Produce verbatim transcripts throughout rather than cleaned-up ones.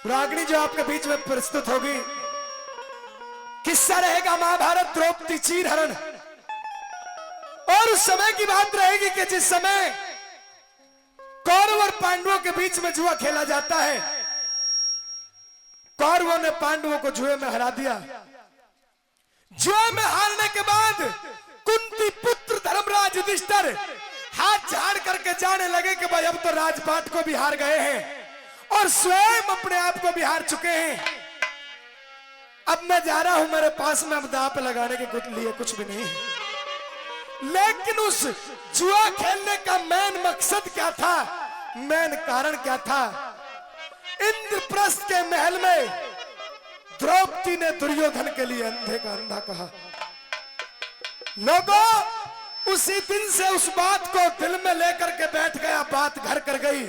रागनी जो आपके बीच में प्रस्तुत होगी, किस्सा रहेगा महाभारत द्रौपदी चीर हरण। और उस समय की बात रहेगी कि जिस समय कौरव और पांडवों के बीच में जुआ खेला जाता है, कौरवों ने पांडवों को जुए में हरा दिया। जुए में हारने के बाद कुंती पुत्र धर्मराज युधिष्ठिर हाथ झाड़ करके जाने लगे कि भाई, अब तो राजपाट को भी हार गए हैं और स्वयं अपने आप को भी हार चुके हैं। अब मैं जा रहा हूं, मेरे पास में अब दांव पे लगाने के कुछ लिए कुछ भी नहीं है। लेकिन उस जुआ खेलने का मेन मकसद क्या था, मेन कारण क्या था? इंद्रप्रस्थ के महल में द्रौपदी ने दुर्योधन के लिए अंधे का अंधा कहा। लोगों, उसी दिन से उस बात को दिल में लेकर के बैठ गया, बात घर कर गई।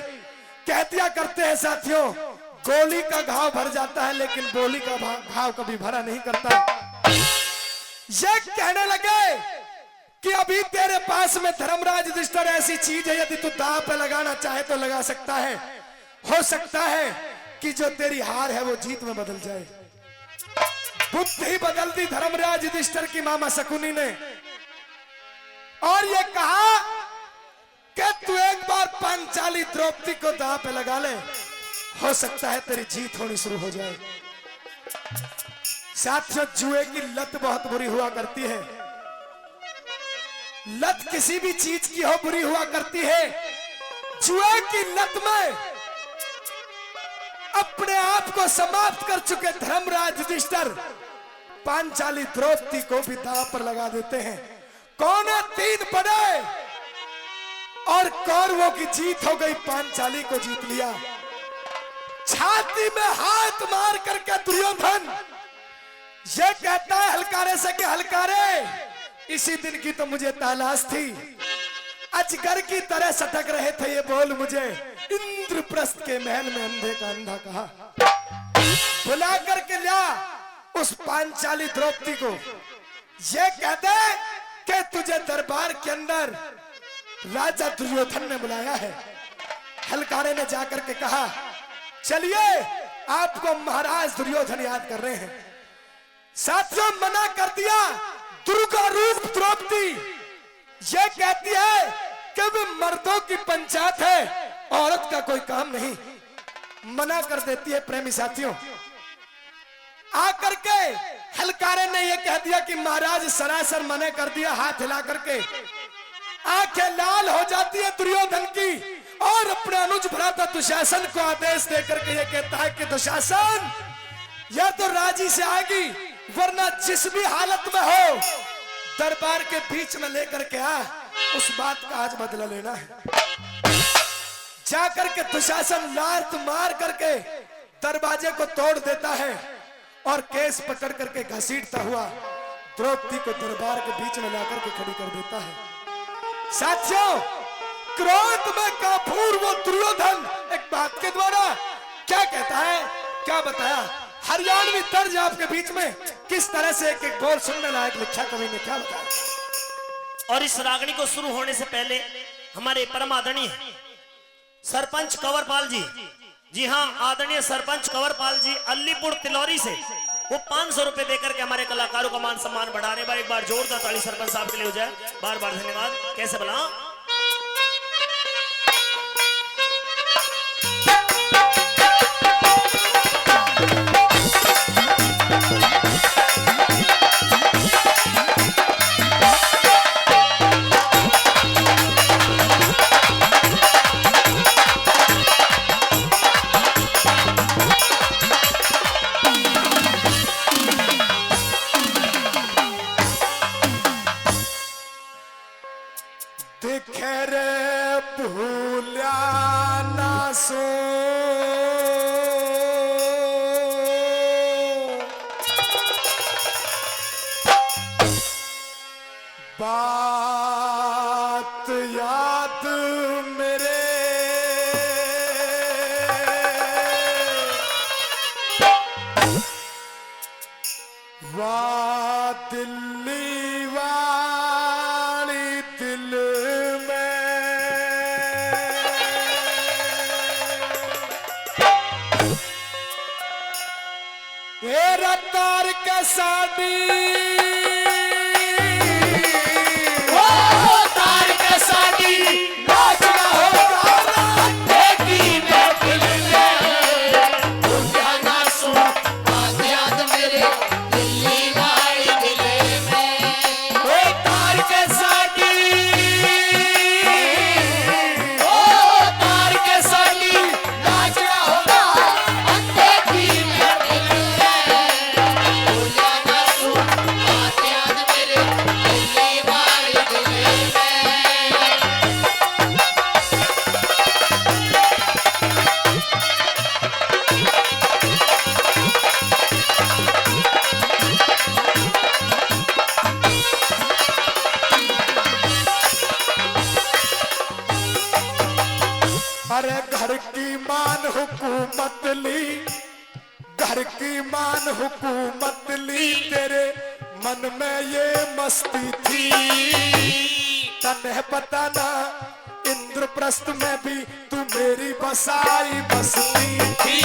कह दिया करते हैं साथियों, गोली का घाव भर जाता है, लेकिन बोली का भा-, घाव कभी भरा नहीं करता। ये कहने लगे कि अभी तेरे पास में धर्मराज युधिष्ठिर ऐसी चीज है, यदि तू दांव पे लगाना चाहे तो लगा सकता है। हो सकता है कि जो तेरी हार है वो जीत में बदल जाए। बुद्धि बदल दी धर्मराज युधिष्ठिर की मामा शकुनी ने और ये कहा कि तू एक बार पांचाली द्रौपदी को दांव पे लगा ले, हो सकता है तेरी जीत होनी शुरू हो जाए। साथियों, जुए की लत बहुत बुरी हुआ करती है। लत किसी भी चीज की हो, बुरी हुआ करती है। जुए की लत में अपने आप को समाप्त कर चुके धर्मराज युधिष्ठिर पांचाली द्रौपदी को भी दांव पर लगा देते हैं। कौन है? तीन पड़े और कौरवों की जीत हो गई, पांचाली को जीत लिया। छाती में हाथ मार करके दुर्योधन ये कहता है हलकारे से कि हलकारे, इसी दिन की तो मुझे तलाश थी, अजगर की तरह सटक रहे थे ये बोल मुझे। इंद्रप्रस्थ के महल में अंधे का अंधा कहा, बुला करके ला उस पांचाली द्रौपदी को। ये कह दे कि तुझे दरबार के अंदर राजा दुर्योधन ने बुलाया है। हलकारे ने जाकर के कहा, चलिए, आपको महाराज दुर्योधन याद कर रहे हैं। साथियों, मना कर दिया। दुर्गा रूप द्रौपदी ये कहती है कि वे मर्दों की पंचायत है, औरत का कोई काम नहीं। मना कर देती है प्रेमी साथियों। आकर के हलकारे ने यह कह दिया कि महाराज, सरासर मना कर दिया, हाथ हिला करके। आंखें लाल हो जाती है दुर्योधन की और अपने अनुज भ्राता दुशासन को आदेश दे करके यह कहता है कि दुशासन, यह तो राजी से आएगी, वरना जिस भी हालत में हो, दरबार के बीच में लेकर के आ, उस बात का आज बदला लेना है। जाकर के दुशासन लात मार करके दरवाजे को तोड़ देता है और केस पकड़ करके घसीटता हुआ द्रौपदी को दरबार के बीच में लाकर के खड़ी कर देता है। साथियों, क्रोध में काफूर वो दुर्योधन एक बात के द्वारा क्या कहता है, क्या बताया, हरियाणवी तर्ज आपके बीच में किस तरह से एक एक बोल सुनने लायक लिखा कवि ने, क्या बताया। और इस रागनी को शुरू होने से पहले हमारे परम आदरणीय सरपंच कंवरपाल जी, जी हाँ, आदरणीय सरपंच कंवरपाल जी अलीपुर तिलौरी से वो पाँच सौ रुपए देकर के हमारे कलाकारों का मान सम्मान बढ़ा रहे हैं। एक बार जोरदार ताली सरपंच साहब के लिए हो जाए, बार बार धन्यवाद। कैसे भला। दिखे रे भूल्या ना सो बात याद मेरे। वाह दिल्ली वाली दिल में। तेरा तार के साडी, ओ तार के साडी, नाचना होगा रात की महफिल में। भूलिया ना सूं बात याद मेरे दिल्ली वाली दिल में। ओ तार के साडी, ओ तार के साडी, नाचना होगा अंधे की महफिल में। भूलिया ना सूं बात याद मेरे दिल्ली वाली दिल में। अरे घर की मान हुकूमत ली, घर की मान हुकूमत ली, तेरे मन में ये मस्ती थी। तन्ने पता ना, इंद्रप्रस्थ में भी तू मेरी बसाई बस्ती थी।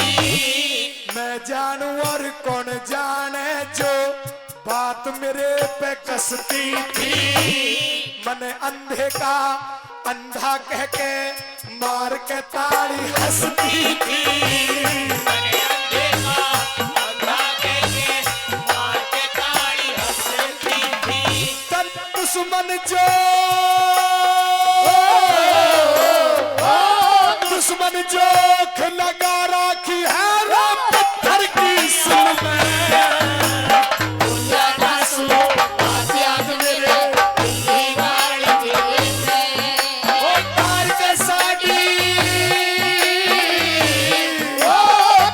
मैं जानूं और कौन जाने, जो बात मेरे पे कसती थी। मैंने अंधे का अंधा कह के मार के ताली हंसती थी। मैंने अंधे का अंधा कह के मार के ताली हंसती थी। तन दुश्मन जो, दुश्मन जोख लगा राखी है रे पत्थर की सिल में। भूलिया ना सूं बात याद मेरे दिल्ली वाली दिल में। ओ तार के साडी, ओ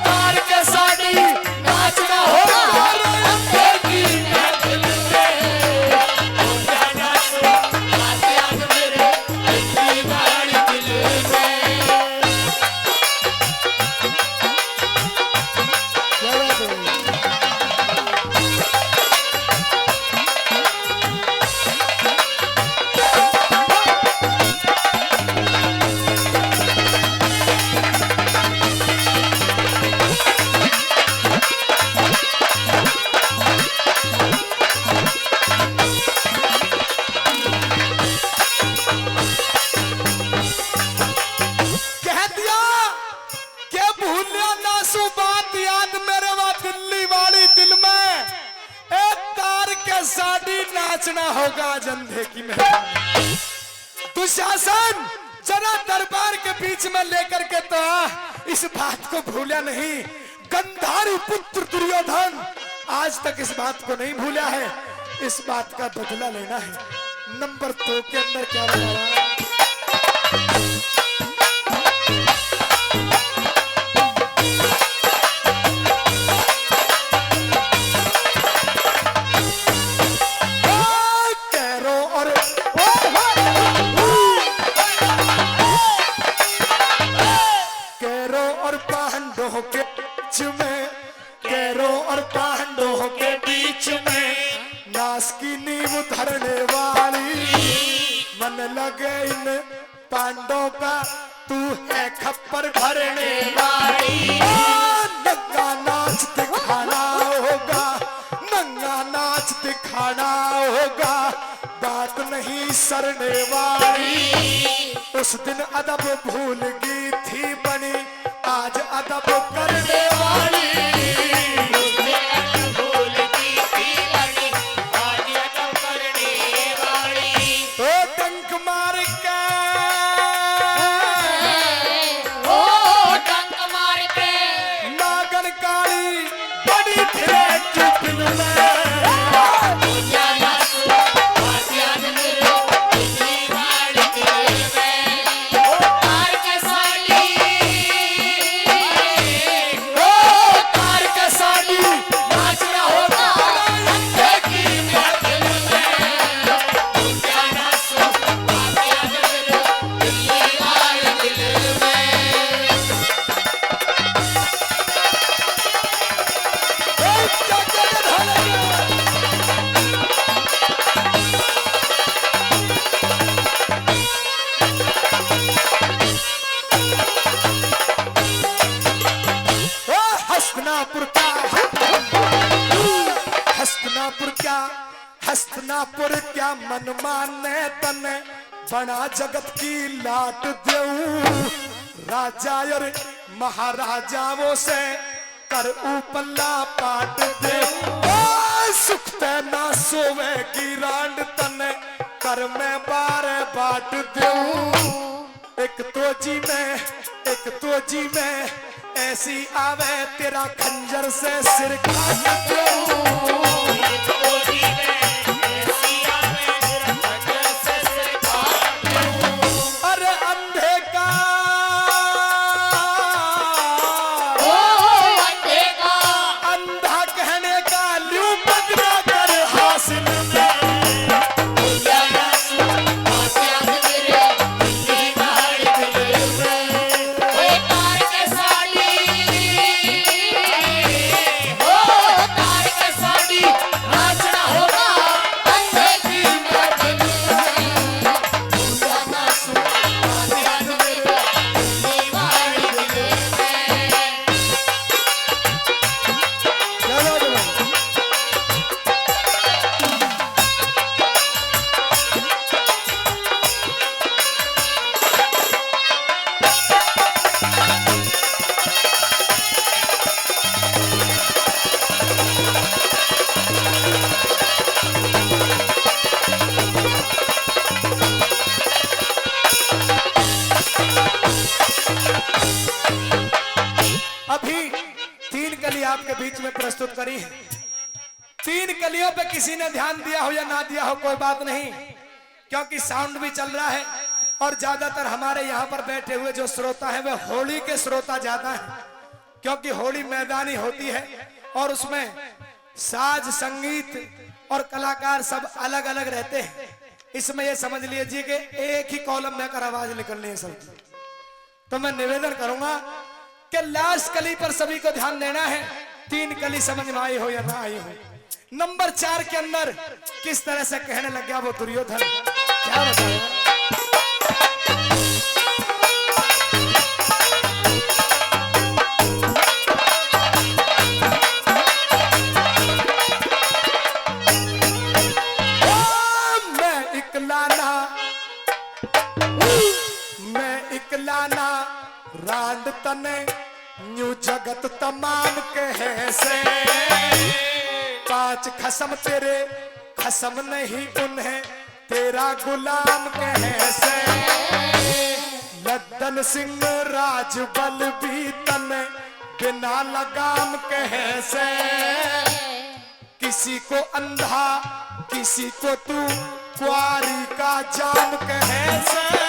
तार के साडी, नाचना होगा अंधे की महफिल में। भूलिया ना सूं बात याद मेरे दिल्ली वाली दिल में। कह दिया के भूलिया ना सूं बात याद मेरे वा दिल्ली वाली दिल में। ए तार के साडी नाचना होगा आज अंधे की महफिल। दुशासन जरा दरबार के बीच में लेकर के तो आ, इस बात को भूला नहीं। गंधारी पुत्र दुर्योधन आज तक इस बात को नहीं भूला है। इस बात का बदला लेना है। नंबर दो के अंदर क्या बता रहा है? कैरो और, कैरो और पांडों के बीच में, कैरो और पांडों के बीच में नाश की नींव धरने वाली। मन लगे इन पांडों का तू है खप्पर भरने वाली। नंगा नाच दिखाना होगा, नंगा नाच दिखाना होगा, बात नहीं सरने वाली। उस दिन अदब भूल गई थी बनी, आज अदब करने वाली। भूल गई थी बनी, आज अदब करने वाली। ओ डंक मार के, ओ डंक मार के। नागन काली बड़ी फिरे चुपिन में। हस्तिनापुर क्या, हस्तिनापुर क्या, हस्तिनापुर क्या मन माने तने, बना जगत की लाट देऊ। राजा और महाराजाओं से कर उपला पाट देऊ। ओ सुख ते ना सोवेगी रांड तने, कर मैं बार बाट देऊ। एक तो जी में, एक तो जी में ऐसी आवे, तेरा खंजर से सिर काट दूं। अरे अंधे का, ओ अंधे का, अंधा कहने का ल्यू बदला कर हासिल में। अभी तीन कली आपके बीच में प्रस्तुत करी है। तीन कलियों पे किसी ने ध्यान दिया हो या ना दिया हो, कोई बात नहीं, क्योंकि साउंड भी चल रहा है और ज्यादातर हमारे यहाँ पर बैठे हुए जो श्रोता हैं, वे होली के श्रोता ज्यादा हैं, क्योंकि होली मैदानी होती है और उसमें साज, संगीत और कलाकार सब अलग-अलग रहते हैं। इसमें ये समझ लीजिए कि एक ही कॉलम में कर आवाज निकलनी है सबकी। तो मैं निवेदन करूंगा कि लास्ट कली पर सभी को ध्यान देना है। तीन कली समझ में आई हो या ना आई हो, नंबर चार के अंदर किस तरह से कहने लग गया वो दुर्योधन, क्या बताऊं? ओ, मैं इकला ना, मैं इकला ना, रांड तने न्यू जगत तमाम कहे से। पांच खसम तेरे खसम नहीं, उन्हें तेरा गुलाम कहे से। लद्दन सिंह राजबल भी तने बिना लगाम कहे से। किसी को अंधा, किसी को तू कुआरी का जाम कहे से।